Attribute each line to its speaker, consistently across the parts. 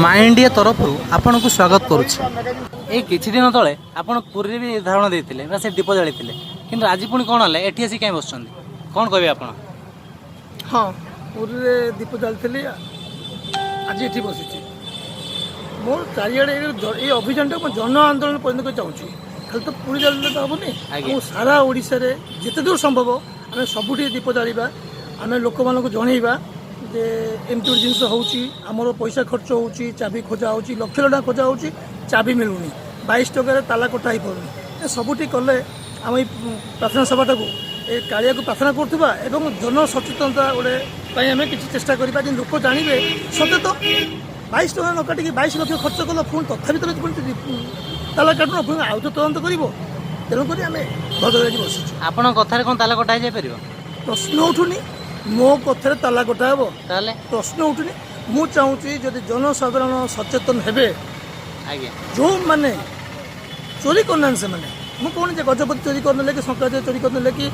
Speaker 1: ମାଇ India ତରଫରୁ ଆପଣଙ୍କୁ ସ୍ୱାଗତ କରୁଛି। ଏଇ କିଛି ଦିନ ତଳେ ଆପଣ ପୁରୀରେ ବି ଧାରଣା ଦେଇଥିଲେ ବା ସେ ଦୀପ ଜାଳିଥିଲେ, କିନ୍ତୁ ଆଜି ପୁଣି କ'ଣ ହେଲା, ଏଠି ଆସି କାହିଁ ବସୁଛନ୍ତି, କ'ଣ କହିବେ ଆପଣ?
Speaker 2: ହଁ, ପୁରୀରେ ଦୀପ ଜାଳିଥିଲି, ଆଜି ଏଠି ବସିଛି। ମୋର ଚାରିଆଡ଼େ ଏଇ ଅଭିଯାନଟାକୁ ମୁଁ ଜନ ଆନ୍ଦୋଳନ ପରିଣତ କରିବାକୁ ଚାହୁଁଛି। ଖାଲି ତ ପୁରୀ ଜାଳିଲେ ତ ହେବନି। ମୁଁ ସାରା ଓଡ଼ିଶାରେ ଯେତେ ଦୂର ସମ୍ଭବ ଆମେ ସବୁଠି ଦୀପ ଜାଳିବା। ଆମେ ଲୋକମାନଙ୍କୁ ଜଣେଇବା ଯେ ଏମିତି ଗୋଟେ ଜିନିଷ ହେଉଛି, ଆମର ପଇସା ଖର୍ଚ୍ଚ ହେଉଛି, ଚାବି ଖୋଜା ହେଉଛି, ଲକ୍ଷ ଟଙ୍କା ଖୋଜା ହେଉଛି, ଚାବି ମିଳୁନି, 22 ଟଙ୍କାରେ ତାଲା କଟା ହେଇପାରୁନି। ଏ ସବୁଠି କଲେ ଆମ ଏଇ ପ୍ରାର୍ଥନା ସଭାଟାକୁ, ଏ କାଳିଆକୁ ପ୍ରାର୍ଥନା କରୁଥିବା ଏବଂ ଜନସଚେତନତା ଗୋଟେ ପାଇଁ ଆମେ କିଛି ଚେଷ୍ଟା କରିବା ଯେ ଲୋକ ଜାଣିବେ, ସତେ ତ 22 ଟଙ୍କା ନ କାଟିକି 22 ଲକ୍ଷ ଖର୍ଚ୍ଚ କଲ, ପୁଣି ତଥାପି ତମେ ପୁଣି ତାଲା କାଟୁନ, ପୁଣି ଆଉ ତ ତଦନ୍ତ କରିବ। ତେଣୁକରି ଆମେ ଭଦ୍ରକରେ ଆଜି ବସିଛୁ।
Speaker 1: ଆପଣଙ୍କ କଥାରେ କ'ଣ ତାଲା କଟା ହେଇଯାଇପାରିବ?
Speaker 2: ପ୍ରଶ୍ନ ଉଠୁନି। ମୋ କଥାରେ ତାଲା କଟା ହେବ?
Speaker 1: ତାହେଲେ?
Speaker 2: ପ୍ରଶ୍ନ ଉଠୁନି। ମୁଁ ଚାହୁଁଛି ଯଦି ଜନସାଧାରଣ ସଚେତନ ହେବେ, ଯେଉଁମାନେ ଚୋରି କରିନାହାନ୍ତି ସେମାନେ, ମୁଁ କହୁନି ଯେ ଗଜପତି ଚୋରି କରିନେଲେ କି ଶଙ୍କରାଚାର୍ଯ୍ୟ ଚୋରି କରିନେଲେ କି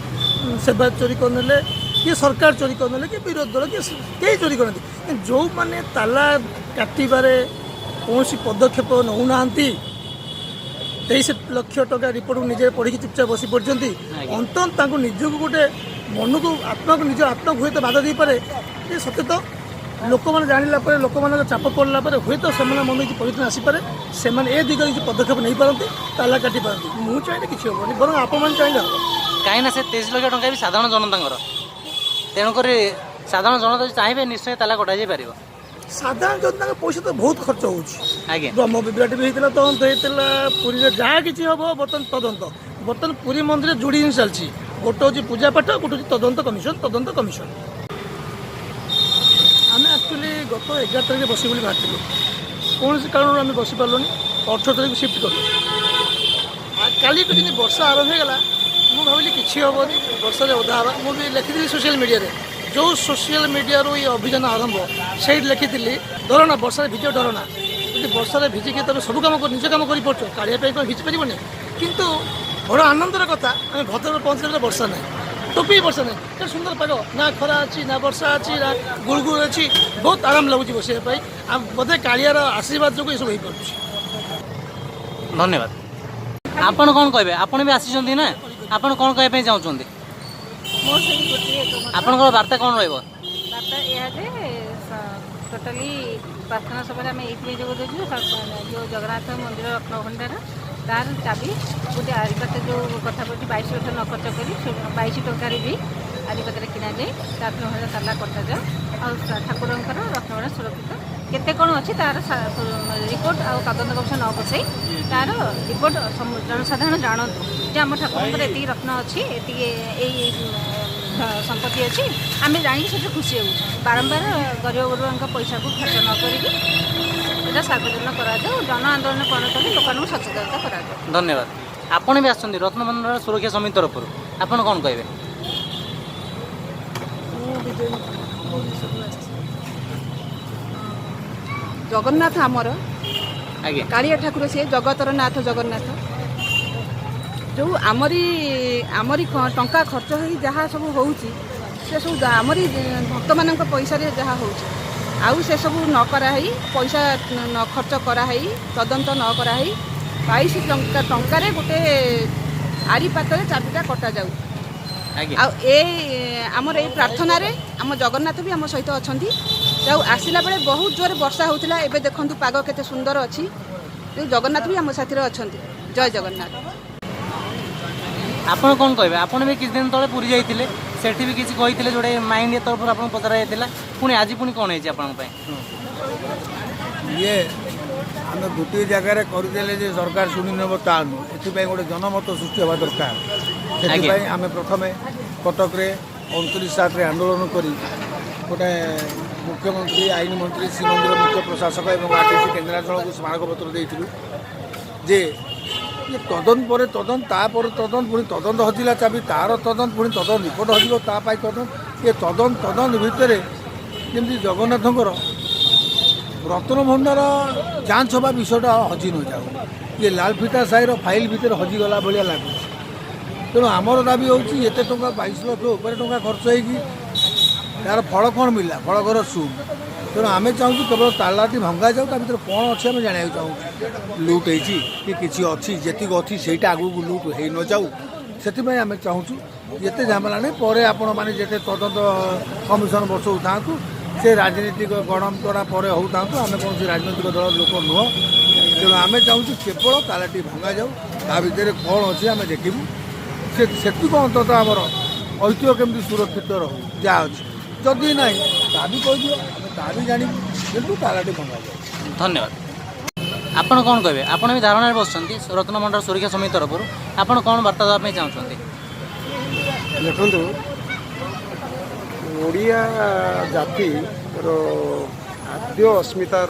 Speaker 2: ସେବାୟତ ଚୋରି କରିନେଲେ କି ସରକାର ଚୋରି କରିନେଲେ କି ବିରୋଧୀ ଦଳ କି କେହି ଚୋରି କରନ୍ତି, କିନ୍ତୁ ଯେଉଁମାନେ ତାଲା କାଟିବାରେ କୌଣସି ପଦକ୍ଷେପ ନେଉନାହାନ୍ତି, 23 ଲକ୍ଷ ଟଙ୍କା ରିପୋର୍ଟକୁ ନିଜେ ପଢ଼ିକି ଚୁପଚାପ ବସି ପଡ଼ିଛନ୍ତି, ଅନ୍ତତଃ ତାଙ୍କୁ ନିଜକୁ ଗୋଟେ ମନକୁ, ଆତ୍ମାକୁ, ନିଜ ଆତ୍ମାକୁ ହୁଏତ ବାଧା ଦେଇପାରେ ଯେ ସତେ ତ ଲୋକମାନେ ଜାଣିଲା ପରେ, ଲୋକମାନଙ୍କ ଚାପ ପଡ଼ିଲା ପରେ ହୁଏତ ସେମାନେ ମନରେ କିଛି ପରିବର୍ତ୍ତନ ଆସିପାରେ। ସେମାନେ ଏ ଦିଗରେ କିଛି ପଦକ୍ଷେପ ନେଇପାରନ୍ତି, ତାଲା କାଟି ପାରନ୍ତି। ମୁଁ ଚାହିଁଲେ କିଛି ହେବନି, ବରଂ ଆପଣମାନେ ଚାହିଁଲେ ହେବ।
Speaker 1: କାହିଁକିନା ସେ 23 ଲକ୍ଷ ଟଙ୍କା ବି ସାଧାରଣ ଜନତାଙ୍କର। ତେଣୁକରି ସାଧାରଣ ଜନତା ଯଦି ଚାହିଁବେ, ନିଶ୍ଚୟ ତାଲା କଟାଯାଇ ପାରିବ।
Speaker 2: ସାଧାରଣ ଜନତାଙ୍କ ପଇସା ତ ବହୁତ ଖର୍ଚ୍ଚ ହେଉଛି। ବ୍ରହ୍ମ ବିଭ୍ରାଟ ବି ହେଇଥିଲା, ତଦନ୍ତ ହେଇଥିଲା। ପୁରୀରେ ଯାହା କିଛି ହବ ବର୍ତ୍ତମାନ ତଦନ୍ତ। ବର୍ତ୍ତମାନ ପୁରୀ ମନ୍ଦିରରେ ଯୋଡ଼ି ଜିନିଷ ଚାଲିଛି। ଗୋଟେ ହେଉଛି ପୂଜା ପାଠ, ଗୋଟେ ହେଉଛି ତଦନ୍ତ କମିଶନ। ତଦନ୍ତ କମିଶନ। ଆମେ ଆକ୍ଚୁଆଲି ଗତ 11 ତାରିଖରେ ବସିବୁ ବୋଲି ବାହାରିଥିଲୁ। କୌଣସି କାରଣରୁ ଆମେ ବସିପାରିଲୁନି। 18 ତାରିଖ ସିଫ୍ଟ କଲୁ। ଆଉ କାଲିଠୁ ଯେମିତି ବର୍ଷା ଆରମ୍ଭ ହେଇଗଲା, ମୁଁ ଭାବିଲି କିଛି ହେବନି, ବର୍ଷାରେ ଓଦା ହେବା। ମୁଁ ବି ଲେଖିଥିଲି ସୋସିଆଲ ମିଡ଼ିଆରେ, ଯେଉଁ ସୋସିଆଲ ମିଡ଼ିଆରୁ ଏଇ ଅଭିଯାନ ଆରମ୍ଭ, ସେଇଠି ଲେଖିଥିଲି, ଡରନା, ବର୍ଷାରେ ଭିଜିବ ଡରନା। ଯଦି ବର୍ଷାରେ ଭିଜିକି ତମେ ସବୁ କାମ ନିଜ କାମ କରିପାରୁଛ, କାଳିଆ ପାଇଁ କ'ଣ ଭିଜି ପାରିବନି? କିନ୍ତୁ ବଡ଼ ଆନନ୍ଦର କଥା, ଆମେ ଭଦ୍ରକରେ ପହଞ୍ଚିଲା ପରେ ବର୍ଷା ନାହିଁ, ଟୋପି ବର୍ଷା ନାହିଁ। କେତେ ସୁନ୍ଦର ପାଗ! ନା ଖରା ଅଛି, ନା ବର୍ଷା ଅଛି, ନା ଗୁଳୁଗୁଳ ଅଛି। ବହୁତ ଆରାମ ଲାଗୁଛି ବସିବା ପାଇଁ। ଆଉ ବୋଧେ କାଳିଆର ଆଶୀର୍ବାଦ ଯୋଗୁଁ ଏସବୁ ହେଇପାରୁଛି।
Speaker 1: ଧନ୍ୟବାଦ। ଆପଣ କ'ଣ କହିବେ? ଆପଣ ବି ଆସିଛନ୍ତି ନା, ଆପଣ କ'ଣ କହିବା ପାଇଁ ଚାହୁଁଛନ୍ତି?
Speaker 3: ମୋର ସେଇ ଗୋଟିଏ ଏକମତ।
Speaker 1: ଆପଣଙ୍କର ବାର୍ତ୍ତା କ'ଣ ରହିବ?
Speaker 3: ବାର୍ତ୍ତା ଏହା ଯେ ଟୋଟାଲି ପ୍ରାର୍ଥନା ସଭାରେ ଆମେ ଏଇଥିପାଇଁ ଯୋଗ ଦେଉଛୁ, ଯେଉଁ ଜଗନ୍ନାଥ ମନ୍ଦିର ରତ୍ନଭଣ୍ଡାର ତାର ଚାବି ଗୋଟେ ଆରିପାତ ଯେଉଁ କଥା ପଡ଼ିଛି, 22 ଲକ୍ଷ ନ ଖର୍ଚ୍ଚ କରି 22 ଟଙ୍କାରେ ବି ଆରିପାତରେ କିଣାଯାଇ ରତ୍ନଭଣ୍ଡାର ତାଲା କଟାଯାଉ ଆଉ ଠାକୁରଙ୍କର ରତ୍ନଭଣ୍ଡାର ସୁରକ୍ଷିତ କେତେ କ'ଣ ଅଛି ତାର ରିପୋର୍ଟ ଆଉ ତଦନ୍ତ କମିଶନ ନ ବସାଇ ତାର ରିପୋର୍ଟ ଜନସାଧାରଣ ଜାଣନ୍ତୁ ଯେ ଆମ ଠାକୁରଙ୍କର ଏତିକି ରତ୍ନ ଅଛି, ଏତିକି ଏଇ ସମ୍ପତ୍ତି ଅଛି। ଆମେ ଜାଣିକି ସେଥିରେ ଖୁସି ହେବୁ। ବାରମ୍ବାର ଗରିବ ଗୁରୁବାଙ୍କ ପଇସାକୁ ଖର୍ଚ୍ଚ ନ କରିକି ଏଇଟା ସାର୍ବଜନୀନ କରାଯାଉ, ଜନ ଆନ୍ଦୋଳନ ପରିଣତ କରି ଲୋକମାନଙ୍କୁ ସଚେତନତା କରାଯାଉ।
Speaker 1: ଧନ୍ୟବାଦ। ଆପଣ ବି ଆସିଛନ୍ତି ରତ୍ନଭଣ୍ଡାର ସୁରକ୍ଷା ସମିତି ତରଫରୁ, ଆପଣ କ'ଣ କହିବେ?
Speaker 4: ମୁଁ ବିଜୟ ଭୁବନେଶ୍ୱରରୁ ଆସିଛି। ଜଗନ୍ନାଥ ଆମର କାଳିଆ ଠାକୁର, ସିଏ ଜଗତର ନାଥ ଜଗନ୍ନାଥ। ଯେଉଁ ଆମରି ଆମରି ଟଙ୍କା ଖର୍ଚ୍ଚ ହେଇ ଯାହା ସବୁ ହେଉଛି, ସେସବୁ ଆମରି ଭକ୍ତମାନଙ୍କ ପଇସାରେ ଯାହା ହେଉଛି, ଆଉ ସେସବୁ ନ କରାହେଇ, ପଇସା ନ ଖର୍ଚ୍ଚ କରାହେଇ, ତଦନ୍ତ ନ କରାହେଇ 22 ଟଙ୍କାରେ ଗୋଟେ ଆରିପାତରେ ଚାବିଟା କଟାଯାଉ। ଆଉ ଏ ଆମର ଏଇ ପ୍ରାର୍ଥନାରେ ଆମ ଜଗନ୍ନାଥ ବି ଆମ ସହିତ ଅଛନ୍ତି। ଆଉ ଆସିଲା ବେଳେ ବହୁତ ଜୋରେ ବର୍ଷା ହେଉଥିଲା, ଏବେ ଦେଖନ୍ତୁ ପାଗ କେତେ ସୁନ୍ଦର ଅଛି। ଯେଉଁ ଜଗନ୍ନାଥ ବି ଆମ ସାଥିରେ ଅଛନ୍ତି। ଜୟ ଜଗନ୍ନାଥ।
Speaker 1: ଆପଣ କ'ଣ କହିବେ? ଆପଣ ବି କିଛି ଦିନ ତଳେ ପୁରୀ ଯାଇଥିଲେ, ସେଠି ବି କିଛି କହିଥିଲେ, ଯୋଉଟା ମାଇ ଇଣ୍ଡିଆ ତରଫରୁ ଆପଣଙ୍କୁ ପଚରା ଯାଇଥିଲା। ପୁଣି ଆଜି ପୁଣି କ'ଣ ହେଇଛି ଆପଣଙ୍କ ପାଇଁ?
Speaker 5: ଇଏ ଆମେ ଗୋଟିଏ ଜାଗାରେ କରିଦେଲେ ଯେ ସରକାର ଶୁଣି ନେବ ତା ନୁହଁ। ଏଥିପାଇଁ ଗୋଟେ ଜନମତ ସୃଷ୍ଟି ହେବା ଦରକାର। ସେଥିପାଇଁ ଆମେ ପ୍ରଥମେ କଟକରେ 29/7ରେ ଆନ୍ଦୋଳନ କରି ଗୋଟେ ମୁଖ୍ୟମନ୍ତ୍ରୀ, ଆଇନ ମନ୍ତ୍ରୀ, ଶ୍ରୀମନ୍ଦିର ମୁଖ୍ୟ ପ୍ରଶାସକ ଏବଂ ଆରଟିସି କେନ୍ଦ୍ରାଞ୍ଚଳକୁ ସ୍ମାରକପତ୍ର ଦେଇଥିଲୁ ଯେ ଇଏ ତଦନ୍ତ ପରେ ତଦନ୍ତ, ତାପରେ ତଦନ୍ତ, ପୁଣି ତଦନ୍ତ, ହଜିଲା ଚାବି ତାର ତଦନ୍ତ, ପୁଣି ତଦନ୍ତ ରିପୋର୍ଟ ହଜିବ ତା ପାଇଁ ତଦନ୍ତ। ଏ ତଦନ୍ତ ତଦନ୍ତ ଭିତରେ ଯେମିତି ଜଗନ୍ନାଥଙ୍କର ରତ୍ନ ଭଣ୍ଡାର ଯାଞ୍ଚ ହେବା ବିଷୟଟା ହଜି ନ ଯାଉ। ଇଏ ଲାଲଫିତା ସାହିର ଫାଇଲ୍ ଭିତରେ ହଜିଗଲା ଭଳିଆ ଲାଗୁଛି। ତେଣୁ ଆମର ଦାବି ହେଉଛି, ଏତେ ଟଙ୍କା, 22 ଲକ୍ଷ ଉପରେ ଟଙ୍କା ଖର୍ଚ୍ଚ ହେଇକି ତାର ଫଳ କ'ଣ ମିଳିଲା? ଫଳ ଘର ଶୂନ। ତେଣୁ ଆମେ ଚାହୁଁଛୁ କେବଳ ତାଲାଟି ଭଙ୍ଗାଯାଉ, ତା ଭିତରେ କ'ଣ ଅଛି ଆମେ ଜାଣିବାକୁ ଚାହୁଁଛୁ। ଲୁଟ୍ ହେଇଛି କି କିଛି ଅଛି, ଯେତିକି ଅଛି ସେଇଟା ଆଗକୁ ଲୁଟ୍ ହେଇ ନଯାଉ, ସେଥିପାଇଁ ଆମେ ଚାହୁଁଛୁ। ଯେତେ ଝାମେଲା ନାହିଁ, ପରେ ଆପଣମାନେ ଯେତେ ତଦନ୍ତ କମିଶନ ବସଉଥାନ୍ତୁ, ସେ ରାଜନୀତିକ ଗଣତଣା ପରେ ହେଉଥାନ୍ତୁ, ଆମେ କୌଣସି ରାଜନୈତିକ ଦଳର ଲୋକ ନୁହଁ। ତେଣୁ ଆମେ ଚାହୁଁଛୁ କେବଳ ତାଲାଟି ଭଙ୍ଗାଯାଉ, ତା ଭିତରେ କ'ଣ ଅଛି ଆମେ ଦେଖିବୁ। ସେ ସେତିକ ଅନ୍ତତଃ ଆମର ଐତିହ୍ୟ କେମିତି ସୁରକ୍ଷିତ ରହୁ, ଯାହା ଅଛି। ଯଦି ନାହିଁ ତା ବି କହିଦିଅ, ଆମେ ତା ବି ଜାଣିବୁ, କିନ୍ତୁ ତାଲାଟି ଭଙ୍ଗାଯାଉ।
Speaker 1: ଧନ୍ୟବାଦ। ଆପଣ କ'ଣ କହିବେ? ଆପଣ ବି ଧାରଣାରେ ବସିଛନ୍ତି ରତ୍ନଭଣ୍ଡାର ସୁରକ୍ଷା ସମିତି ତରଫରୁ। ଆପଣ କ'ଣ ବାର୍ତ୍ତା ଦେବା ପାଇଁ ଚାହୁଁଛନ୍ତି?
Speaker 6: ଦେଖନ୍ତୁ, ଓଡ଼ିଆ ଜାତିର ଆଦ୍ୟ ଅସ୍ମିତାର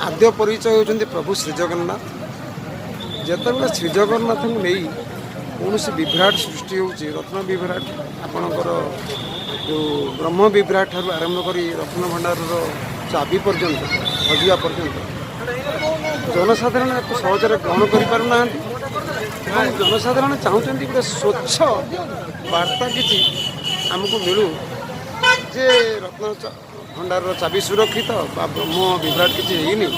Speaker 6: ଆଦ୍ୟ ପରିଚୟ ହେଉଛନ୍ତି ପ୍ରଭୁ ଶ୍ରୀଜଗନ୍ନାଥ। ଯେତେବେଳେ ଶ୍ରୀଜଗନ୍ନାଥଙ୍କୁ ନେଇ କୌଣସି ବିଭ୍ରାଟ ସୃଷ୍ଟି ହେଉଛି, ରତ୍ନ ବିଭ୍ରାଟ, ଆପଣଙ୍କର ଯେଉଁ ବ୍ରହ୍ମ ବିଭ୍ରାଟ ଠାରୁ ଆରମ୍ଭ କରି ରତ୍ନଭଣ୍ଡାରର ଚାବି ପର୍ଯ୍ୟନ୍ତ ହଜିବା ପର୍ଯ୍ୟନ୍ତ, ଜନସାଧାରଣ ଏହାକୁ ସହଜରେ ଗ୍ରହଣ କରିପାରୁନାହାନ୍ତି ଏବଂ ଜନସାଧାରଣ ଚାହୁଁଛନ୍ତି ଗୋଟେ ସ୍ୱଚ୍ଛ ବାର୍ତ୍ତା କିଛି ଆମକୁ ମିଳୁ ଯେ ରତ୍ନ ଭଣ୍ଡାରର ଚାବି ସୁରକ୍ଷିତ ବା ବ୍ରହ୍ମ ବିଭ୍ରାଟ କିଛି ହେଇନି।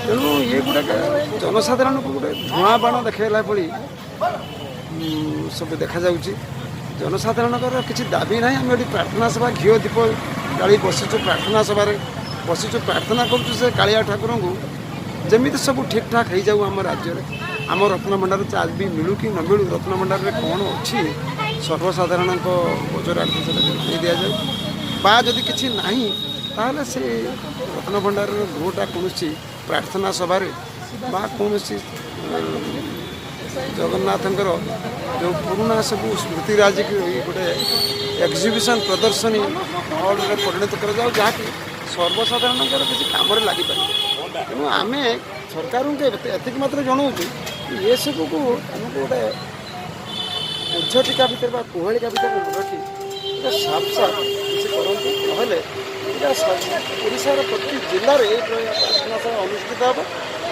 Speaker 6: ତେଣୁ ଇଏ ଗୁଡ଼ାକ ଜନସାଧାରଣଙ୍କୁ ଗୋଟେ ଧୂଆଁ ବାଣ ଦେଖାଇଲା ଭଳି ସବୁ ଦେଖାଯାଉଛି। ଜନସାଧାରଣଙ୍କର କିଛି ଦାବି ନାହିଁ। ଆମେ ଏଠି ପ୍ରାର୍ଥନା ସଭା, ଘିଅ ଦୀପ ଜାଳି ବସିଛୁ, ପ୍ରାର୍ଥନା ସଭାରେ ବସିଛୁ, ପ୍ରାର୍ଥନା କରୁଛୁ ସେ କାଳିଆ ଠାକୁରଙ୍କୁ ଯେମିତି ସବୁ ଠିକ୍ଠାକ୍ ହେଇଯାଉ ଆମ ରାଜ୍ୟରେ। ଆମ ରତ୍ନଭଣ୍ଡାର ଚାବି ମିଳୁ କି ନ ମିଳୁ, ରତ୍ନଭଣ୍ଡାରରେ କ'ଣ ଅଛି ସର୍ବସାଧାରଣଙ୍କ ଗୋଚରାର୍ଥ ସେଟା ଦେଇ ଦିଆଯାଉ, ବା ଯଦି କିଛି ନାହିଁ ତାହେଲେ ସେ ରତ୍ନଭଣ୍ଡାରର ଗୃହଟା କୌଣସି ପ୍ରାର୍ଥନା ସଭାରେ ବା କୌଣସି ଜଗନ୍ନାଥଙ୍କର ଯେଉଁ ପୁରୁଣା ସବୁ ସ୍ମୃତିରାଜିକୁ ଗୋଟେ ଏକ୍ଜିବିସନ୍, ପ୍ରଦର୍ଶନୀ ହଲ୍ରେ ପରିଣତ କରାଯାଉ, ଯାହାକି ସର୍ବସାଧାରଣଙ୍କର କିଛି କାମରେ ଲାଗିପାରିବ। ତେଣୁ ଆମେ ସରକାରଙ୍କୁ ଏତିକି ମାତ୍ର ଜଣାଉଛୁ, ଏସବୁକୁ ଆମକୁ ଗୋଟେ ବୋଝ ଟୀକା ଭିତରେ ବା କୁହେଳିକା ଭିତରେ ନ ରଖି ଗୋଟେ ସାଫ ସାଫ କିଛି କରନ୍ତୁ। ନହେଲେ ଏଇଟା ଓଡ଼ିଶାର ପ୍ରତି ଜିଲ୍ଲାରେ ଏଇ ପ୍ରାର୍ଥନା ସଭା ଅନୁଷ୍ଠିତ ହେବ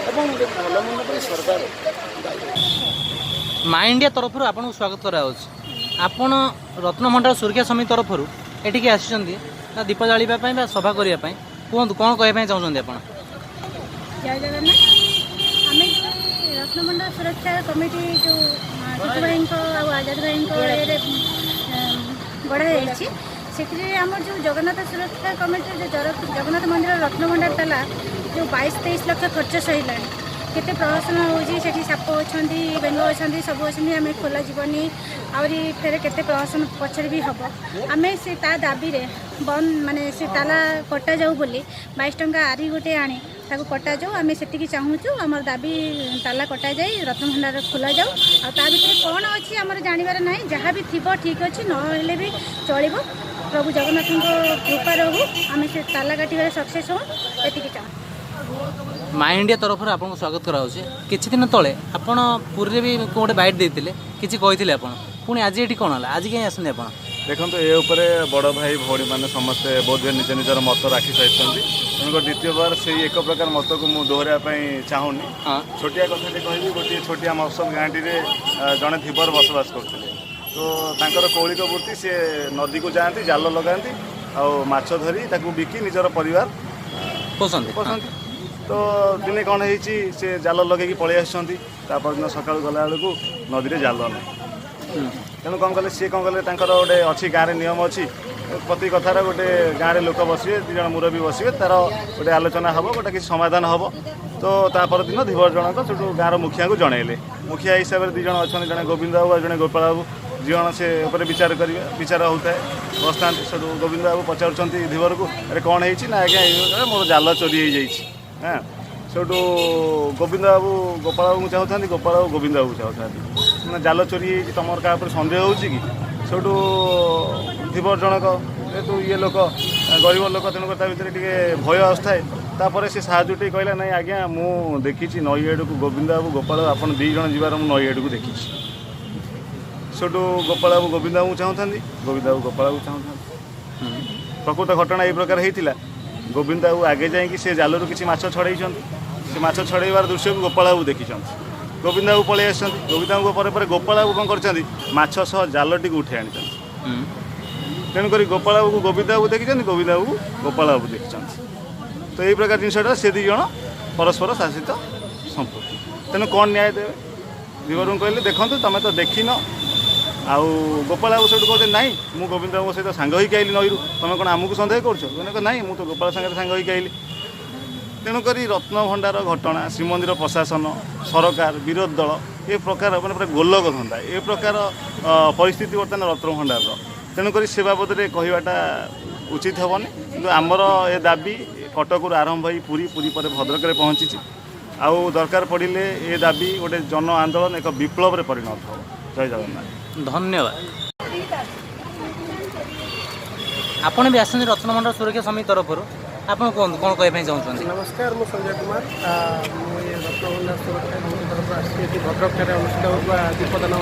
Speaker 6: ଏବଂ ଭଲ ମନ୍ଦ ପାଇଁ ସରକାର ଦାୟୀ।
Speaker 1: ମା ଇଣ୍ଡିଆ ତରଫରୁ ଆପଣଙ୍କୁ ସ୍ୱାଗତ କରାଯାଉଛି। ଆପଣ ରତ୍ନଭଣ୍ଡାର ସୁରକ୍ଷା ସମିତି ତରଫରୁ ଏଠିକି ଆସିଛନ୍ତି ନା ଦୀପ ଜାଳିବା ପାଇଁ ବା ସଭା କରିବା ପାଇଁ? କୁହନ୍ତୁ, କ'ଣ କହିବା ପାଇଁ ଚାହୁଁଛନ୍ତି ଆପଣ?
Speaker 7: ଜୟ ଜଗନ୍ନାଥ। ଆମେ ଯେଉଁ ରତ୍ନଭଣ୍ଡାର ସୁରକ୍ଷା କମିଟି ଯେଉଁ ଟିକୁ ଭାଇଙ୍କ ଆଉ ଆଜାଦ ଭାଇଙ୍କ ଇଏରେ ଗଢ଼ା ଯାଇଛି, ସେଥିରେ ଆମର ଯେଉଁ ଜଗନ୍ନାଥ ସୁରକ୍ଷା କମିଟିର ଯେଉଁ ଜଗନ୍ନାଥ ମନ୍ଦିର ରତ୍ନଭଣ୍ଡାର ତାଲା ଯେଉଁ 22-23 ଲକ୍ଷ ଖର୍ଚ୍ଚ ସରିଲାଣି, କେତେ ପ୍ରହସନ ହେଉଛି ସେଠି। ସାପ ଅଛନ୍ତି, ବେଙ୍ଗ ଅଛନ୍ତି, ସବୁ ଅଛନ୍ତି। ଆମେ ଖୋଲା ଯିବନି, ଆହୁରି ଫେରେ କେତେ ପ୍ରହସନ ପଛରେ ବି ହେବ। ଆମେ ସେ ତା ଦାବିରେ ବନ୍ଦ, ମାନେ ସେ ତାଲା କଟାଯାଉ ବୋଲି 22 ଟଙ୍କା ଆରି ଗୋଟେ ଆଣି ତାକୁ କଟାଯାଉ, ଆମେ ସେତିକି ଚାହୁଁଛୁ। ଆମର ଦାବି ତାଲା କଟାଯାଇ ରତ୍ନଭଣ୍ଡାର ଖୋଲାଯାଉ। ଆଉ ତା ଭିତରେ କ'ଣ ଅଛି ଆମର ଜାଣିବାର ନାହିଁ। ଯାହା ବି ଥିବ ଠିକ୍ ଅଛି, ନହେଲେ ବି ଚଳିବ। ପ୍ରଭୁ ଜଗନ୍ନାଥଙ୍କ କୃପା ରହୁ, ଆମେ ସେ ତାଲା କାଟିବାରେ ସକ୍ସେସ୍ ହଉ, ଏତିକି ଚାହୁଁ।
Speaker 1: ମା ଇଣ୍ଡିଆ ତରଫରୁ ଆପଣଙ୍କୁ ସ୍ୱାଗତ କରାଯାଉଛି। କିଛି ଦିନ ତଳେ ଆପଣ ପୁରୀରେ ବି ଗୋଟେ ବାଇଟ୍ ଦେଇଥିଲେ, କିଛି କହିଥିଲେ ଆପଣ। ପୁଣି ଆଜି ଏଠି କ'ଣ ହେଲା? ଆଜି କାହିଁ ଆସନ୍ତି ଆପଣ?
Speaker 8: ଦେଖନ୍ତୁ, ଏ ଉପରେ ବଡ଼ ଭାଇ ଭଉଣୀମାନେ ସମସ୍ତେ ବୋଧହୁଏ ନିଜ ନିଜର ମତ ରଖି ସାରିଛନ୍ତି। ତେଣୁକରି ଦ୍ୱିତୀୟବାର ସେଇ ଏକ ପ୍ରକାର ମତକୁ ମୁଁ ଦୋହରାଇବା ପାଇଁ ଚାହୁଁନି। ଛୋଟିଆ କଥାଟି କହିବି। ଗୋଟିଏ ଛୋଟିଆ ମଫସଲ ଗାଁଟିରେ ଜଣେ ଧୀବର ବସବାସ କରୁଥିଲେ। ତ ତାଙ୍କର କୌଳିକ ବୃତ୍ତି, ସିଏ ନଦୀକୁ ଯାଆନ୍ତି, ଜାଲ ଲଗାନ୍ତି ଆଉ ମାଛ ଧରି ତାକୁ ବିକି ନିଜର ପରିବାର
Speaker 1: ପୋଷନ୍ତି।
Speaker 8: ପୋଷନ୍ତି। ତ ଦିନେ କ'ଣ ହେଇଛି, ସେ ଜାଲ ଲଗେଇକି ପଳେଇ ଆସିଛନ୍ତି। ତା ପରଦିନ ସକାଳୁ ଗଲା ବେଳକୁ ନଦୀରେ ଜାଲ ନାହିଁ। ତେଣୁ କ'ଣ କଲେ ସିଏ? କ'ଣ କଲେ, ତାଙ୍କର ଗୋଟେ ଅଛି, ଗାଁରେ ନିୟମ ଅଛି, ପ୍ରତି କଥାର ଗୋଟେ ଗାଁରେ ଲୋକ ବସିବେ, 2 ଜଣ ମୁରବୀ ବସିବେ, ତାର ଗୋଟେ ଆଲୋଚନା ହେବ, ଗୋଟେ କିଛି ସମାଧାନ ହେବ। ତ ତା ପରଦିନ ଧୀବର ଜଣକ ସେଠୁ ଗାଁର ମୁଖିଆଙ୍କୁ ଜଣେଇଲେ। ମୁଖିଆ ହିସାବରେ 2 ଜଣ ଅଛନ୍ତି, ଜଣେ ଗୋବିନ୍ଦ ବାବୁ ଆଉ ଜଣେ ଗୋପାଳ ବାବୁ। 2 ଜଣ ସେ ଉପରେ ବିଚାର କରିବେ। ବିଚାର ହେଉଥାଏ, ବସିଥାନ୍ତି। ସେଠୁ ଗୋବିନ୍ଦ ବାବୁ ପଚାରୁଛନ୍ତି ଧୀବରକୁ, "ଆରେ, କ'ଣ ହେଇଛି?" "ନା ଆଜ୍ଞା, ଏଇ ମୋର ଜାଲ ଚୋରି ହେଇଯାଇଛି।" ହଁ, ସେଠୁ ଗୋବିନ୍ଦ ବାବୁ ଗୋପାଳ ବାବୁଙ୍କୁ ଚାହୁଁଥାନ୍ତି, ଗୋପାଳ ବାବୁ ଗୋବିନ୍ଦ ବାବୁକୁ ଚାହୁଁଥାନ୍ତି। ନା, ଜାଲ ଚୋରି ହେଇଛି, ତୁମର କାହା ଉପରେ ସନ୍ଦେହ ହେଉଛି କି? ସେଠୁ ଧୀବର ଜଣକ ଯେହେତୁ ଇଏ ଲୋକ, ଗରିବ ଲୋକ, ତେଣୁକରି ତା ଭିତରେ ଟିକେ ଭୟ ଆସୁଥାଏ। ତାପରେ ସେ ସାହାଯ୍ୟ ଟିକେ କହିଲା, "ନାଇଁ ଆଜ୍ଞା, ମୁଁ ଦେଖିଛି ନଈ ଆଡ଼କୁ ଗୋବିନ୍ଦ ବାବୁ, ଗୋପାଳ ବାବୁ, ଆପଣ 2 ଜଣ ଯିବାର ମୁଁ ନଈ ଆଡ଼କୁ ଦେଖିଛି।" ସେଠୁ ଗୋପାଳ ବାବୁ ଗୋବିନ୍ଦ ବାବୁଙ୍କୁ ଚାହୁଁଥାନ୍ତି, ଗୋବିନ୍ଦ ବାବୁ ଗୋପାଳ ବାବୁ ଚାହୁଁଥାନ୍ତି। ପ୍ରକୃତ ଘଟଣା ଏଇ ପ୍ରକାର ହେଇଥିଲା। ଗୋବିନ୍ଦ ବାବୁ ଆଗେ ଯାଇକି ସେ ଜାଲରୁ କିଛି ମାଛ ଛଡ଼େଇଛନ୍ତି। ସେ ମାଛ ଛଡ଼େଇବାର ଦୃଶ୍ୟକୁ ଗୋପାଳ ବାବୁ ଦେଖିଛନ୍ତି। ଗୋବିନ୍ଦ ବାବୁ ପଳେଇ ଆସିଛନ୍ତି। ଗୋବିନ୍ଦ ବାବୁଙ୍କ ପରେ ପରେ ଗୋପାଳ ବାବୁ କ'ଣ କରିଛନ୍ତି, ମାଛ ସହ ଜାଲଟିକୁ ଉଠେଇ ଆଣିଛନ୍ତି। ତେଣୁକରି ଗୋପାଳ ବାବୁକୁ ଗୋବିନ୍ଦ ବାବୁ ଦେଖିଛନ୍ତି, ଗୋବିନ୍ଦ ବାବୁକୁ ଗୋପାଳ ବାବୁ ଦେଖିଛନ୍ତି। ତ ଏଇ ପ୍ରକାର ଜିନିଷଟା ସେ ଦୁଇ ଜଣ ପରସ୍ପର ଶାସିତ ସମ୍ପୃକ୍ତି। ତେଣୁ କ'ଣ ନ୍ୟାୟ ଦେବେ? ଦିବରଙ୍କୁ କହିଲେ, ଦେଖନ୍ତୁ, ତୁମେ ତ ଦେଖିନ। ଆଉ ଗୋପାଳ ବାବୁ ସେଠୁ କହୁଛନ୍ତି, ନାଇଁ, ମୁଁ ଗୋବିନ୍ଦ ବାବୁଙ୍କ ସହିତ ସାଙ୍ଗ ହେଇକି ଆଇଲି ନଈରୁ। ତୁମେ କ'ଣ ଆମକୁ ସନ୍ଦେହ କରୁଛ? ଗୋବିନ୍ଦ, ନାଇଁ, ମୁଁ ତ ଗୋପାଳ ସାଙ୍ଗରେ ସାଙ୍ଗ ହେଇକି ଆଇଲି। ତେଣୁକରି ରତ୍ନଭଣ୍ଡାର ଘଟଣା, ଶ୍ରୀମନ୍ଦିର ପ୍ରଶାସନ, ସରକାର, ବିରୋଧୀ ଦଳ, ଏ ପ୍ରକାର ମାନେ ପୁରା ଗୋଲକ ଧନ୍ଦା, ଏ ପ୍ରକାର ପରିସ୍ଥିତି ବର୍ତ୍ତମାନ ରତ୍ନଭଣ୍ଡାରର। ତେଣୁକରି ସେ ବାବଦରେ କହିବାଟା ଉଚିତ ହେବନି। କିନ୍ତୁ ଆମର ଏ ଦାବି କଟକରୁ ଆରମ୍ଭ ହେଇ ପୁରୀ, ପୁରୀ ପରେ ଭଦ୍ରକରେ ପହଞ୍ଚିଛି। ଆଉ ଦରକାର ପଡ଼ିଲେ ଏ ଦାବି ଗୋଟେ ଜନ ଆନ୍ଦୋଳନ, ଏକ ବିପ୍ଳବରେ ପରିଣତ ହେବ। ଜୟ ଜଗନ୍ନାଥ।
Speaker 1: ଧନ୍ୟବାଦ। ଆପଣ ବି ଆସିଛନ୍ତି ରତ୍ନଭଣ୍ଡାର ସୁରକ୍ଷା ସମିତି ତରଫରୁ। ଆପଣ କୁହନ୍ତୁ, କ'ଣ କହିବା ପାଇଁ ଚାହୁଁଛନ୍ତି?
Speaker 9: ନମସ୍କାର, ମୁଁ ସଞ୍ଜୟ କୁମାର। ମୁଁ ଏ ରତ୍ନଭଣ୍ଡାର ସୁରକ୍ଷା ସମିତି ତରଫରୁ ଆସିଛି। ଏଠି ଭଦ୍ରକଠାରେ ଅନୁଷ୍ଠିତ ହେଉଥିବା ଦୀପଦାନ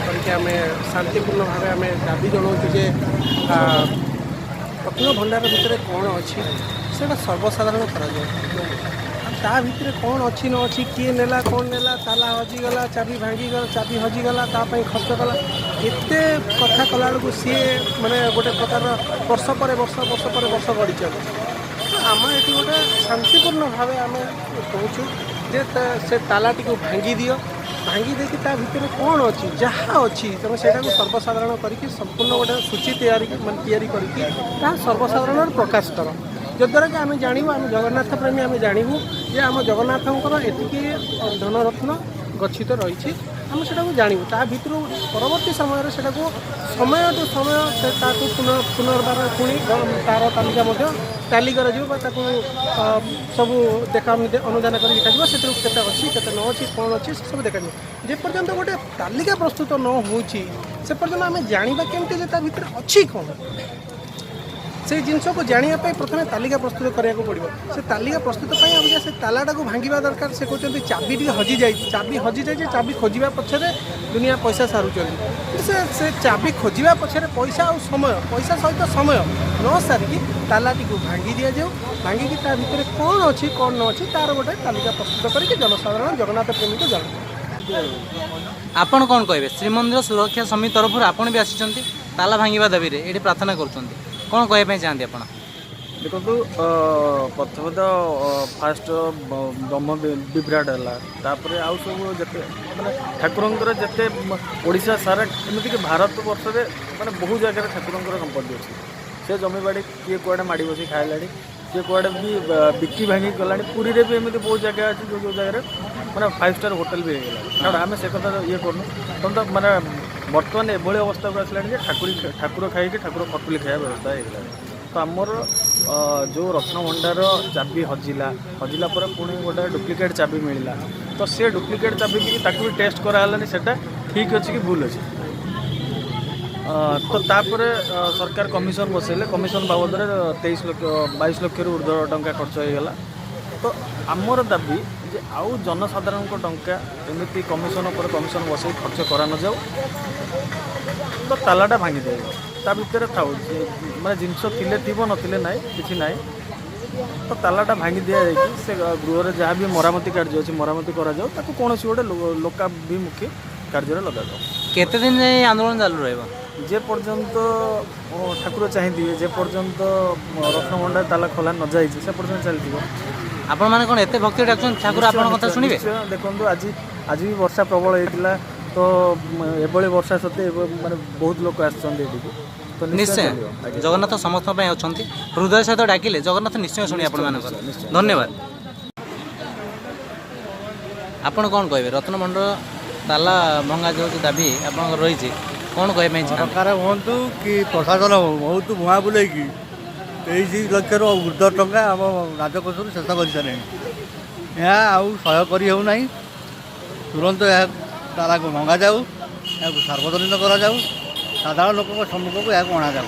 Speaker 9: କରିକି ଆମେ ଶାନ୍ତିପୂର୍ଣ୍ଣ ଭାବେ ଆମେ ଦାବି ଜଣାଉଛୁ ଯେ ରତ୍ନଭଣ୍ଡାର ଭିତରେ କ'ଣ ଅଛି, ସେଇଟା ସର୍ବସାଧାରଣ କରାଯାଉ। ଆଉ ତା ଭିତରେ କ'ଣ ଅଛି ନ ଅଛି, କିଏ ନେଲା, କ'ଣ ନେଲା, ତାଲା ହଜିଗଲା, ଚାବି ଭାଙ୍ଗିଗଲା, ଚାବି ହଜିଗଲା, ତା ପାଇଁ ଖର୍ଚ୍ଚ କଲା, ଏତେ କଥା କଲାବେଳକୁ ସିଏ ମାନେ ଗୋଟେ ପ୍ରକାରର ବର୍ଷ ପରେ ବର୍ଷ, ବର୍ଷ ପରେ ବର୍ଷ ଗଡ଼ି ଚାଲୁଛି। ତ ଆମେ ଏଠି ଗୋଟେ ଶାନ୍ତିପୂର୍ଣ୍ଣ ଭାବେ ଆମେ କହୁଛୁ ଯେ ସେ ତାଲାଟିକୁ ଭାଙ୍ଗି ଦିଅ। ଭାଙ୍ଗି ଦେଇକି ତା ଭିତରେ କ'ଣ ଅଛି, ଯାହା ଅଛି, ତୁମେ ସେଇଟାକୁ ସର୍ବସାଧାରଣ କରିକି ସମ୍ପୂର୍ଣ୍ଣ ଗୋଟେ ସୂଚୀ ତିଆରି, ମାନେ ତିଆରି କରିକି ତାହା ସର୍ବସାଧାରଣରେ ପ୍ରକାଶ କର, ଯଦ୍ୱାରା କି ଆମେ ଜାଣିବୁ, ଆମେ ଜଗନ୍ନାଥ ପ୍ରେମୀ, ଆମେ ଜାଣିବୁ ଯେ ଆମ ଜଗନ୍ନାଥଙ୍କର ଏତିକି ଧନରତ୍ନ ଗଚ୍ଛିତ ରହିଛି। ଆମେ ସେଟାକୁ ଜାଣିବୁ। ତା ଭିତରୁ ପରବର୍ତ୍ତୀ ସମୟରେ ସେଟାକୁ ସମୟ ଟୁ ସମୟ ସେ ତାକୁ ପୁନର୍ବାର ପୁଣି ତାର ତାଲିକା ମଧ୍ୟ ଟାଲି କରାଯିବ ବା ତାକୁ ସବୁ ଦେଖା ଅନୁଧ୍ୟାନ କରି ଦେଖାଯିବ, ସେଥିରୁ କେତେ ଅଛି, କେତେ ନ ଅଛି, କ'ଣ ଅଛି, ସେସବୁ ଦେଖାଯିବ। ଯେପର୍ଯ୍ୟନ୍ତ ଗୋଟେ ତାଲିକା ପ୍ରସ୍ତୁତ ନ ହେଉଛି, ସେ ପର୍ଯ୍ୟନ୍ତ ଆମେ ଜାଣିବା କେମିତି ଯେ ତା ଭିତରେ ଅଛି କ'ଣ? ସେଇ ଜିନିଷକୁ ଜାଣିବା ପାଇଁ ପ୍ରଥମେ ତାଲିକା ପ୍ରସ୍ତୁତ କରିବାକୁ ପଡ଼ିବ। ସେ ତାଲିକା ପ୍ରସ୍ତୁତ ପାଇଁ ଅବିକା ସେ ତାଲାଟାକୁ ଭାଙ୍ଗିବା ଦରକାର। ସେ କହୁଛନ୍ତି ଚାବି ଟିକେ ହଜିଯାଇଛି, ଚାବି ହଜିଯାଇଛି। ଚାବି ଖୋଜିବା ପଛରେ ଦୁନିଆ ପଇସା ସାରୁଛନ୍ତି। କିନ୍ତୁ ସେ ଚାବି ଖୋଜିବା ପଛରେ ପଇସା ଆଉ ସମୟ, ପଇସା ସହିତ ସମୟ ନ ସାରିକି ତାଲାଟିକୁ ଭାଙ୍ଗି ଦିଆଯାଉ। ଭାଙ୍ଗିକି ତା ଭିତରେ କ'ଣ ଅଛି, କ'ଣ ନ ଅଛି, ତାର ଗୋଟେ ତାଲିକା ପ୍ରସ୍ତୁତ କରିକି ଜନସାଧାରଣ, ଜଗନ୍ନାଥ ପ୍ରେମୀକୁ ଜଣାଯାଉ।
Speaker 1: ଆପଣ କ'ଣ କହିବେ? ଶ୍ରୀମନ୍ଦିର ସୁରକ୍ଷା ସମିତି ତରଫରୁ ଆପଣ ବି ଆସିଛନ୍ତି, ତାଲା ଭାଙ୍ଗିବା ଦାବିରେ ଏଠି ପ୍ରାର୍ଥନା କରୁଛନ୍ତି। କ'ଣ କହିବା ପାଇଁ ଚାହାନ୍ତି ଆପଣ?
Speaker 10: ଦେଖନ୍ତୁ, ପ୍ରଥମେ ତ ଫାଷ୍ଟ ବ୍ରହ୍ମ ବିଭ୍ରାଟ ହେଲା। ତାପରେ ଆଉ ସବୁ ଯେତେ ମାନେ ଠାକୁରଙ୍କର ଯେତେ ଓଡ଼ିଶା ସାରା, ଏମିତିକି ଭାରତ ବର୍ଷରେ ମାନେ ବହୁ ଜାଗାରେ ଠାକୁରଙ୍କର ସମ୍ପତ୍ତି ଅଛି। ସେ ଜମିବାଡ଼ି କିଏ କୁଆଡ଼େ ମାଡ଼ି ବସି ଖାଇଲାଣି, କିଏ କୁଆଡ଼େ ବି ବିକି ଭାଙ୍ଗି ଗଲାଣି। ପୁରୀରେ ବି ଏମିତି ବହୁତ ଜାଗା ଅଛି, ଯେଉଁ ଯେଉଁ ଜାଗାରେ ମାନେ ଫାଇଭ୍ ଷ୍ଟାର୍ ହୋଟେଲ ବି ହେଇଗଲାଣି। କାରଣ ଆମେ ସେ କଥା ଇଏ କରୁନୁ। ତମେ ତ ମାନେ ବର୍ତ୍ତମାନ ଏଭଳି ଅବସ୍ଥାକୁ ଆସିଲାଣି ଯେ ଠାକୁର ଖାଇକି ଠାକୁର ଖଟୁଲି ଖାଇବା ବ୍ୟବସ୍ଥା ହେଇଗଲାଣି। ତ ଆମର ଯେଉଁ ରତ୍ନଭଣ୍ଡାର ଚାବି ହଜିଲା, ହଜିଲା ପରେ ପୁଣି ଗୋଟେ ଡୁପ୍ଲିକେଟ୍ ଚାବି ମିଳିଲା। ତ ସେ ଡୁପ୍ଲିକେଟ୍ ଚାବି ବି ତାକୁ ବି ଟେଷ୍ଟ କରାହେଲାନି, ସେଟା ଠିକ୍ ଅଛି କି ଭୁଲ ଅଛି। ତ ତାପରେ ସରକାର କମିଶନ ବସେଇଲେ। କମିଶନ ବାବଦରେ 23 ଲକ୍ଷ, 22 ଲକ୍ଷରୁ ଉର୍ଦ୍ଧ୍ୱ ଟଙ୍କା ଖର୍ଚ୍ଚ ହେଇଗଲା। ତ ଆମର ଦାବି ଯେ ଆଉ ଜନସାଧାରଣଙ୍କ ଟଙ୍କା ଏମିତି କମିଶନ ଉପରେ କମିଶନ ବସେଇ ଖର୍ଚ୍ଚ କରାନଯାଉ। ତ ତାଲାଟା ଭାଙ୍ଗି ଦିଆଯାଉ। ତା ଭିତରେ ଥାଉ ଯେ ମାନେ ଜିନିଷ ଥିଲେ ଥିବ, ନଥିଲେ ନାହିଁ, କିଛି ନାହିଁ। ତ ତାଲାଟା ଭାଙ୍ଗି ଦିଆଯାଇକି ସେ ଗୃହରେ ଯାହା ବି ମରାମତି କାର୍ଯ୍ୟ ଅଛି, ମରାମତି କରାଯାଉ। ତାକୁ କୌଣସି ଗୋଟେ ଲୋକାଭିମୁଖୀ କାର୍ଯ୍ୟରେ ଲଗାଯାଉ।
Speaker 1: କେତେ ଦିନ ଯାଏଁ ଏ ଆନ୍ଦୋଳନ ଚାଲୁ ରହିବ?
Speaker 10: ଯେ ପର୍ଯ୍ୟନ୍ତ ଠାକୁର ଚାହିଁଥିବେ, ଯେ ପର୍ଯ୍ୟନ୍ତ ରତ୍ନଭଣ୍ଡାର ତାଲା ଖୋଲା ନ ଯାଇଛି, ସେ ପର୍ଯ୍ୟନ୍ତ ଚାଲିଥିବ।
Speaker 1: ଆପଣମାନେ କ'ଣ ଏତେ ଭକ୍ତି ଡାକୁଛନ୍ତି, ଠାକୁର
Speaker 10: ନିଶ୍ଚୟ,
Speaker 1: ଆପଣଙ୍କ କଥା
Speaker 10: ନିଶ୍ଚୟ,
Speaker 1: ଶୁଣିବେ?
Speaker 10: ନିଶ୍ଚୟ। ଦେଖନ୍ତୁ, ଆଜି ଆଜି ବି ବର୍ଷା ପ୍ରବଳ ହେଇଥିଲା। ତ ଏଭଳି ବର୍ଷା ସତ୍ତ୍ୱେ ମାନେ ବହୁତ ଲୋକ ଆସିଛନ୍ତି ଏଠିକି। ତ ନିଶ୍ଚୟ
Speaker 1: ନିଶ୍ଚୟ
Speaker 10: ଚାଲିବ, ଆଜ୍ଞା।
Speaker 1: ଜଗନ୍ନାଥ ସମସ୍ତଙ୍କ ପାଇଁ ଅଛନ୍ତି। ହୃଦୟ ସହିତ ଡାକିଲେ ଜଗନ୍ନାଥ ନିଶ୍ଚୟ ଶୁଣିବେ ଆପଣମାନଙ୍କର।
Speaker 10: ନିଶ୍ଚୟ, ନିଶ୍ଚୟ।
Speaker 1: ଧନ୍ୟବାଦ। ଆପଣ କ'ଣ କହିବେ? ରତ୍ନଭଣ୍ଡାର ତାଲା ଭଙ୍ଗା ଯେଉଁ ଦାବି ଆପଣଙ୍କର ରହିଛି, କ'ଣ କହିବା ପାଇଁ ଚାହାନ୍ତି?
Speaker 5: ସରକାର ହୁଅନ୍ତୁ କି ପ୍ରଶାସନ ହଉ, ବହୁତ ଭୁଆଁ ବୁଲେଇକି 23 ଲକ୍ଷରୁ ଉର୍ଦ୍ଧ୍ୱ ଟଙ୍କା ଆମ ରାଜକୋଷରୁ ଶେଷ କରିସାରିଲେଣି। ଏହା ଆଉ ସହ୍ୟ କରି ହେଉନାହିଁ। ତୁରନ୍ତ ଏହା ତାଲାକୁ ଭଙ୍ଗାଯାଉ, ଏହାକୁ ସାର୍ବଜନୀନ କରାଯାଉ, ସାଧାରଣ ଲୋକଙ୍କ ସମ୍ମୁଖକୁ ଏହାକୁ ଅଣାଯାଉ।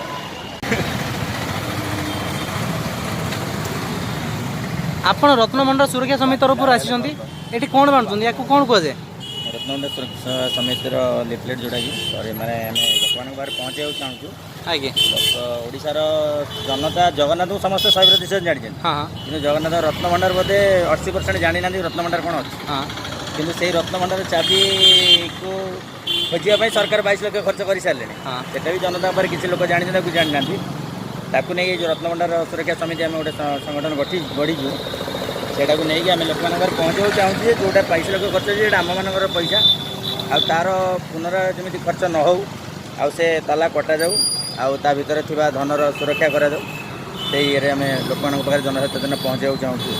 Speaker 1: ଆପଣ ରତ୍ନଭଣ୍ଡାର ସୁରକ୍ଷା ସମିତି ତରଫରୁ ଆସିଛନ୍ତି। ଏଠି କ'ଣ ବାଣ୍ଟୁଛନ୍ତି? ୟାକୁ କ'ଣ କୁହାଯାଏ?
Speaker 11: ରତ୍ନଭଣ୍ଡାର ସୁରକ୍ଷା ସମିତିର ଲିଫଲେଟ୍, ଯେଉଁଟାକି ସରି, ମାନେ ଆମେ ଲୋକମାନଙ୍କ ପାଖରେ ପହଞ୍ଚାଇବାକୁ ଚାହୁଁଛୁ। ଲୋକ, ଓଡ଼ିଶାର ଜନତା ଜଗନ୍ନାଥଙ୍କୁ ସମସ୍ତେ 100% ଜାଣିଛନ୍ତି।
Speaker 1: ହଁ ହଁ
Speaker 11: କିନ୍ତୁ ଜଗନ୍ନାଥ ରତ୍ନଭଣ୍ଡାର ବୋଧେ 80% ଜାଣିନାହାନ୍ତି ରତ୍ନଭଣ୍ଡାର କ'ଣ ଅଛି। କିନ୍ତୁ ସେଇ ରତ୍ନଭଣ୍ଡାର ଚାବିକୁ ଖୋଜିବା ପାଇଁ ସରକାର 22 ଲକ୍ଷ ଖର୍ଚ୍ଚ କରିସାରିଲେଣି। ସେଟା ବି ଜନତା ଉପରେ କିଛି ଲୋକ ଜାଣିଛନ୍ତି, ତାକୁ ଜାଣିନାହାନ୍ତି। ତାକୁ ନେଇକି ଯେଉଁ ରତ୍ନଭଣ୍ଡାର ସୁରକ୍ଷା ସମିତି ଆମେ ଗୋଟେ ସଂଗଠନ ଗଢ଼ିଛୁ, ସେଇଟାକୁ ନେଇକି ଆମେ ଲୋକମାନଙ୍କ ପାଖରେ ପହଞ୍ଚିବାକୁ ଚାହୁଁଛୁ ଯେ ଯେଉଁଟା 22 ଲକ୍ଷ ଖର୍ଚ୍ଚ ହେଇଛି, ସେଇଟା ଆମମାନଙ୍କର ପଇସା, ଆଉ ତା'ର ପୁନରା ଯେମିତି ଖର୍ଚ୍ଚ ନ ହେଉ, ଆଉ ସେ ତାଲା କଟାଯାଉ, ଆଉ ତା ଭିତରେ ଥିବା ଧନର ସୁରକ୍ଷା କରାଯାଉ। ସେଇ ଇଏରେ ଆମେ ଲୋକମାନଙ୍କ ପାଖରେ ଜନସଚେତନ ପହଞ୍ଚାଇବାକୁ ଚାହୁଁଛୁ।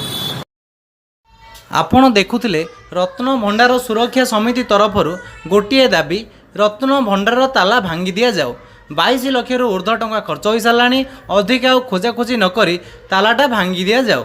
Speaker 1: ଆପଣ ଦେଖୁଥିଲେ ରତ୍ନ ଭଣ୍ଡାର ସୁରକ୍ଷା ସମିତି ତରଫରୁ ଗୋଟିଏ ଦାବି, ରତ୍ନ ଭଣ୍ଡାରର ତାଲା ଭାଙ୍ଗି ଦିଆଯାଉ। 22 ଲକ୍ଷରୁ ଉର୍ଦ୍ଧ୍ୱ ଟଙ୍କା ଖର୍ଚ୍ଚ ହୋଇସାରିଲାଣି, ଅଧିକ ଆଉ ଖୋଜାଖୋଜି ନକରି ତାଲାଟା ଭାଙ୍ଗି ଦିଆଯାଉ।